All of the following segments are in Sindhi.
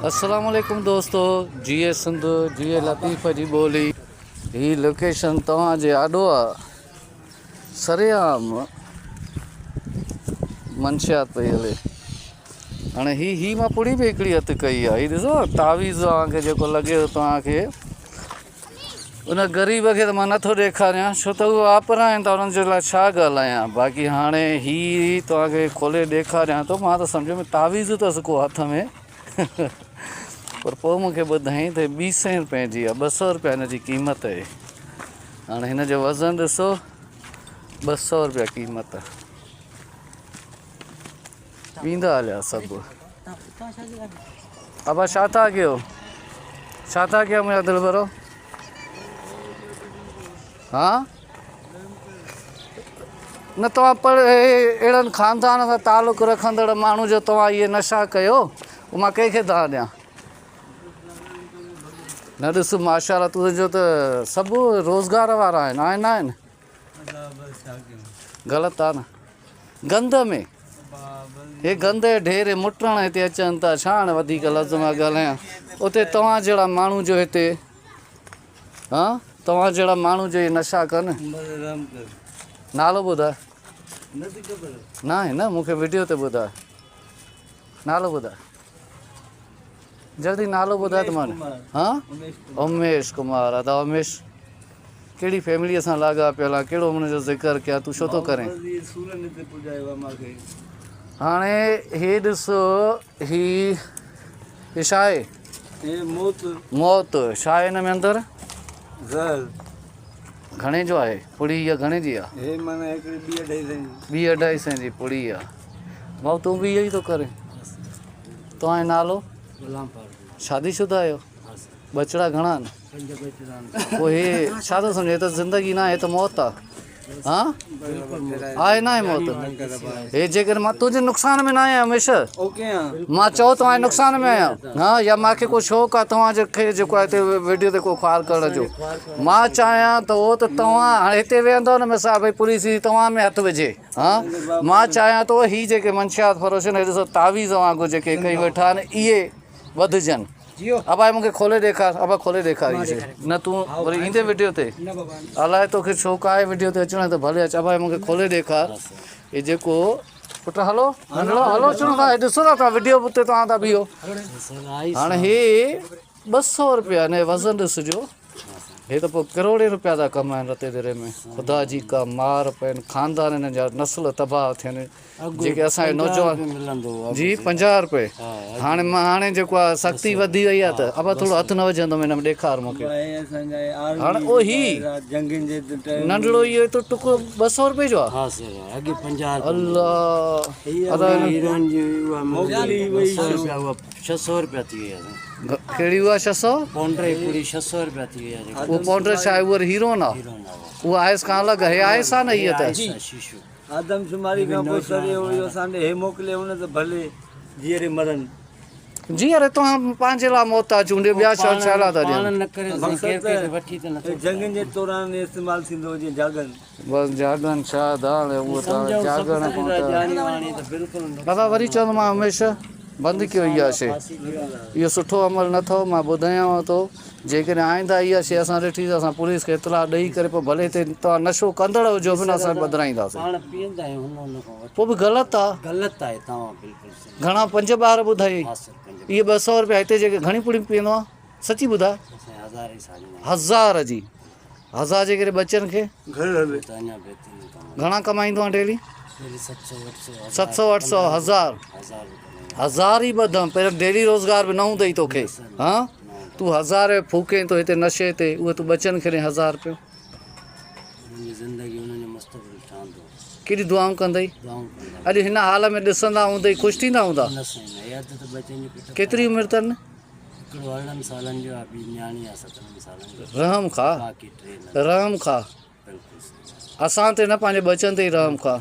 السلام عليڪم دوستو جيئي سنڌ جيئي لطيف جي ٻولي هي لوڪيشن توهان جي آڏو آ سرعام منشيات پئي هلي هاڻي هي هي مان پڙي به هڪڙي هٿ ڪئي آ هي ڏسو تعويذ وانگي جيڪو لڳي ٿو توهان کي ان غريب کي ته مان نٿو ڏيکاريان ڇو ته اهي آپرا آهن ته انهن جي لاء ڇا ڳالهايان باقي هاڻي هي توهان کي کولي ڏيکاريان ٿو مان ته سمجهيو ۾ تعويذ اٿس ڪو هٿ ۾ پر پوء مون کي ٻڌائين ته ٻي سئين روپين جي آهي ٻه سئو روپيا هن جي قيمت آهي هاڻي هن جو وزن ڏسو 200 روپيا قيمت ويندا هليا سڀ. ابا ڇا ٿا ڪيو ڇا ٿا ڪيو منهنجا دلبرو ها نه توهان پر اهڙن خاندان سان تعلق رکندڙ ماڻهو جو توهان اهي نشا ڪيو مان ڪنهن کي دانهن ڏيان نه ڏس ماشاء الله تنهنجو ته سڀ روزگار وارا آهن آهن نه آهن غلط آ نه گند ۾ هي گند جي ڍير مٽڻ هتي اچن ٿا ڇا هاڻي وڌيڪ لفظ مان ڳالهايان اتي توهان جهڙا ماڻهو جو هتي ها توهان جهڙا ماڻهو جو هي نشا ڪن نالو ٻڌاء نه آهي نه مونکي وڊيو تي ٻڌاء نالو ٻڌاء جلدي نالو ٻڌاء ته مان ها اميش ڪمار ادا اميش ڪهڙي فيمليء سان لاڳاپيل آ ڪهڙو ان جو ذڪر ڪيان تون ڇو ٿو ڪرين. هاڻي هي ڏس هي هي ڇا آهي؟ هي موت. موت ڇا آهي هن ۾ اندر؟ زهر. گهڻي جو آهي پڙي هيء گهڻي جي آ؟ هي معنيٰ هڪڙي ٻي اڍائي سئين جي. ٻي اڍائي سئين جي پڙي آ. ڀائو تون به اهو ئي ٿو ڪرين. توهان جو نالو؟ غلام فاروق. شادي شده آهيو؟ ٻچڙا گهڻا آهن؟ پوء هي ڇا ٿو سمجهين هي ته زندگي ناهي هي ته موت آ ها آهي ناهي موت هي جيڪڏهن مان تنهنجي نقصان ۾ نه آهيان هميشه مان چئو توهان جي نقصان ۾ آهيان ها يا مان کي ڪو شوق آ توهان جي کي جيڪو آهي هتي ويڊيو تي ڪو خوار ڪرڻ جو مان چاهيان ٿو ته توهان هاڻي هتي ويهندو نه مثال ڀئي پوليس ايندي توهان ۾ هٿ وجهي ها مان چاهيان ٿو هي جيڪي منشيات فروش آهن هي ڏسو تعويذ وانگر جيڪي ڪئي ويٺا آهن اهي وڌجن ابا هي مونکي کولي ڏيکار ابا کولي ڏيکار هي شي نه تون وري ايندي وڊيو تي الائي توکي شوق آهي وڊيو تي اچڻ ته ڀلي اچ ابا هي مونکي کولي ڏيکار هي جيڪو پٽ هلو ننڍڙو هلو چون ٿا ڏسو ٿا توهان وڊيو تي توهان ٿا بيهو هاڻي هي 200 روپيا هن وزن ڏسجو هي ته پوء ڪروڙين روپيا ٿا ڪمائن رتي دري ۾ خدا جي ڪا مار پين خاندان هنن جا نسل تباهه ٿين جيڪي اسان جي نوجوان جي 50 روپيه هاڻي مان هاڻي جيڪو آ سختي وڌي وئي آ ته ابا ٿورو هٿ نه وجهندو هن ۾ ڏيکار مونکي هاڻي او هي ننڍڙو اهو ايترو ٽڪرو 200 روپيه جو آ ها سر اڳي 50 الله ادا هيروئن جي اها موڪلي وئي 600 روپيا ٿي وئي آ ڪهڙي اها 600 پائونڊر جي پوري 600 روپيا ٿي وئي آ اهو پائونڊر ڇا آهي اهو هيروئن آ اهو آئس کان الڳ هي آئس آ نه هي ته شيشو آدمشماري کان پوء سر اهو اهو اسان ڏي هي موڪلي ان ته ڀلي جيئري مرن. جيئري توهان پنهنجي لاء موت ٿا چونڊيو ٻيا ڇا ڇا لاء ٿا ڏين. مقصد ته جنگين جي دوران استعمال ٿيندو هجي جاڳن. بس جاڳن ڇا ڌاڻ اهو ته جاڳڻ کان ته دادا وري چوندو مان هميشه بند ڪيو اها شي اهو سٺو عمل نه اٿو مان ٻڌايانو ٿو جيڪڏهن آئنده اها شيء اسان ڏٺي ته اسان پوليس کي اطلاع ڏئي ڪري پوء ڀلي هتي توهان نشو ڪندڙ هجو به نه اسان ٻڌرائينداسين. پوء به غلط آ. گهڻا پنج ٻار ٻڌايئي. اهي 200 روپيا هتي جيڪي گهڻي پڙي پيئندو آ سچي ٻڌاء. هزار جي هزار جي ڪري ٻچن کي گهڻا ڪمائيندو آ ڊيلي؟ 700 800 هزار هزار ئي ٻڌم پر ڊيلي روزگار به نه هوندئي توکي ها تون هزار رپيو ڦوڪين ٿو هتي نشي تي اهي تون ٻچن کي ڏين هزار رپيو ڪيڏي دعائون ڪندئي اڄ هن حال ۾ ڏسندا هوندئي خوش ٿيندا هوندا ڪيتري عمر اٿن رحم کا رحم کا اسان تي نه پنهنجي ٻچن تي ئي رحم کا.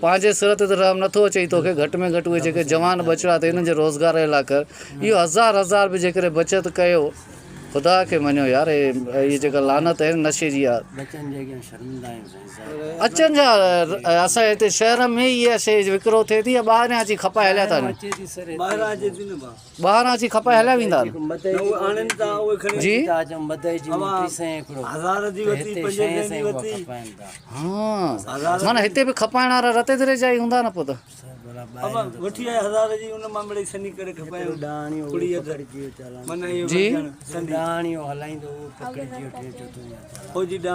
پنهنجي سر تي ته رحم نٿو اچي توکي گهٽ ۾ گهٽ اهي جيڪي جوان ٻچڙا اٿئي انهن جي روزگار جي لاء ڪر. اهو هزار هزار به جيڪڏهن بچت ڪيو خدا کي مڃو يار هي جيڪا لعنت آهي نشي جي آ بچن جي اڳيان شرمندا آهيون سائين صاحب. اچن جا اسان هتي شهر ۾ ئي اها شيء وڪرو ٿئي ٿي يا ٻاهريان اچي کپائي هليا ٿا وڃن؟ ٻاهران اچي ٿي نه ڀا. ٻاهران اچي کپائي هليا ويندا آهن. جي ها معنيٰ هتي به کپائڻ وارا رتي دري جا ئي هوندا نه پوء ته. جي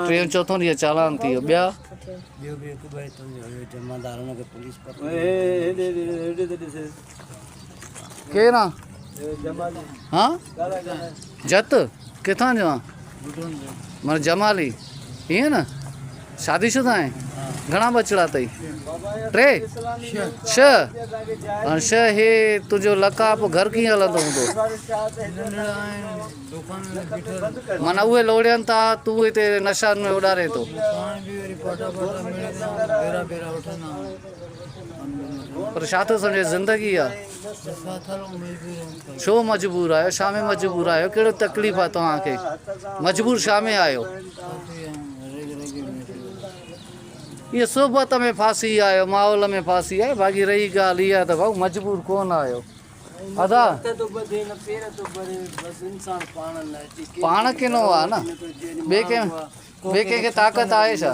ٽيون چوٿون ڏينهن چالان ٿي ويو ٻيا ڪير آ ها جت ڪٿان جو آ معنيٰ جمالي ائين نه شادي شده آهين گهڻا ٻچڙا اٿئي ٽي ڇهه هاڻي ڇهه هي تنهنجو لقاء پوء گهر ڪيئن هلندو هوندو معنيٰ اهي لوڙين ٿا تون هتي نشن ۾ اڏارين ٿو پر ڇا ٿو سمجهي زندگي آ ڇو مجبور آهيو ڇا ۾ مجبور آهيو ڪهڙو تڪليف آ توهان کي مجبور ڇا ۾ آهيو اهي صحبت ۾ ڦاسي آهيو ماحول ۾ ڦاسي آهيو باقي رهي ڳالهه اها ته ڀائو مجبور ڪونه آهيو ادا پاڻ ڪنو آ نه ٻي ڪنهن ٻي ڪنهن کي طاقت آهي ڇا؟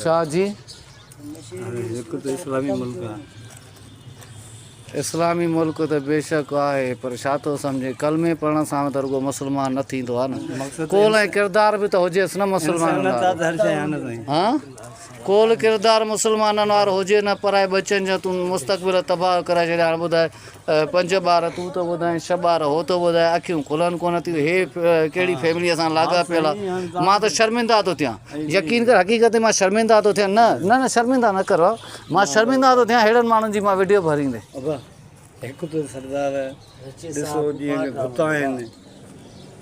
ڇا جي؟ اسلامي ملڪ ته بيشڪ آهي پر ڇا ٿو سمجهين ڪلمي پڙهڻ سان ته رڳو مسلمان نه ٿيندو آهي نه قول ۽ ڪردار به ته هجيس نه مسلمانن وارو ها قول ڪردار مسلمانن وارو هجي نه پرائي ٻچن جا تون مستقبل تباهه ڪرائي ڇڏيا هاڻي ٻڌاء پنج ٻار تون ٿو ٻڌائين ڇهه ٻار هو ٿو ٻڌائي اکيون کلن ڪونه ٿيون هي ڪهڙي فيملي سان لاڳاپيل آ مان ته شرمنده ٿو ٿيان يقين ڪر حقيقت ۾ مان شرمنده ٿو ٿيان نه نه نه شرمنده نه ڪر مان شرمنده ٿو ٿيان ههڙن ماڻهن جي مان وڊيو ڀريندي. ابا هڪ ته سردار ڏسو جيئن گهتا آهن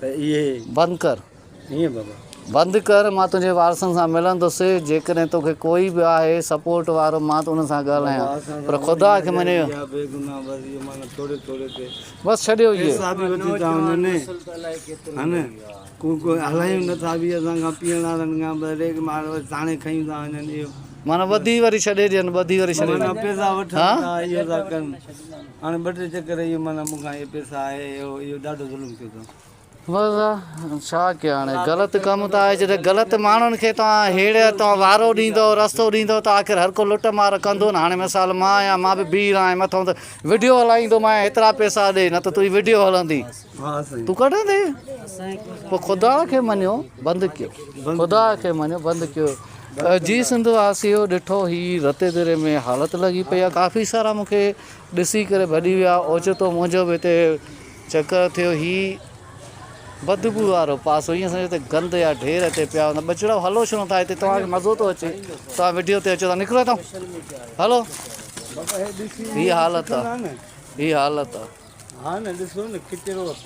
ته اهي. بند ڪر. ائين بابا. بند ڪر مان تنهنجي وارثن سان ملندس جيڪڏهن توکي ڪوئي به آهي سپورٽ وارو مان ته انهن سان ڳالهايان پر خدا کي مڃي بس ڇڏيو اهي. پيسا به وٺي ٿا وڃن هن ڪو ڪو هلايون نٿا به اسان کان پيئڻ وارن کان به ريگ مار ٿاڻي کڻي ٿا وڃن اهو معنيٰ ٻڌي وري ڇڏي ڏين ٻڌي وري ڇڏي معنيٰ ڏين پيسا وٺن ها ٿا اهو ٿا ڪن هاڻي ٻه ٽي چڪر اهو معنيٰ مون کان اهي پيسا آهي اهو اهو ڏاڍو ظلم ڪيو اٿن. بس ڇا ڪيان هاڻي غلط ڪم ته آهي جڏهن غلط ماڻهن کي توهان هيڙ توهان وارو ڏيندو رستو ڏيندو ته آخر هر ڪو لٽ مار ڪندو نه هاڻي مثال مان آهيان مان به بيهي رهان ۽ مٿان ته وڊيو هلائيندو مان هيترا پيسا ڏي نه ته تنهنجي وڊيو هلندي تون ڪڍندي پوء خدا کي مڃيو بند ڪيو خدا کي مڃيو بند ڪيو جي سنڌ واسيو ڏٺو هي رتي دري ۾ حالت لڳي پئي آهي ڪافي سارا مونکي ڏسي ڪري ڀڄي ويا اوچتو منهنجو به هتي چڪر ٿيو هي بدبو وارو پاسو ائين سمجهو ته گند جا ڍير هتي پيا هوندا ٻچڙا هلو ڇو نٿا هتي توهان کي مزو ٿو اچي توهان وڊيو تي اچو ٿا نڪرو هتان هلو هي حالت آ هي حالت آ ها نه ڏسو نه ڪچرو.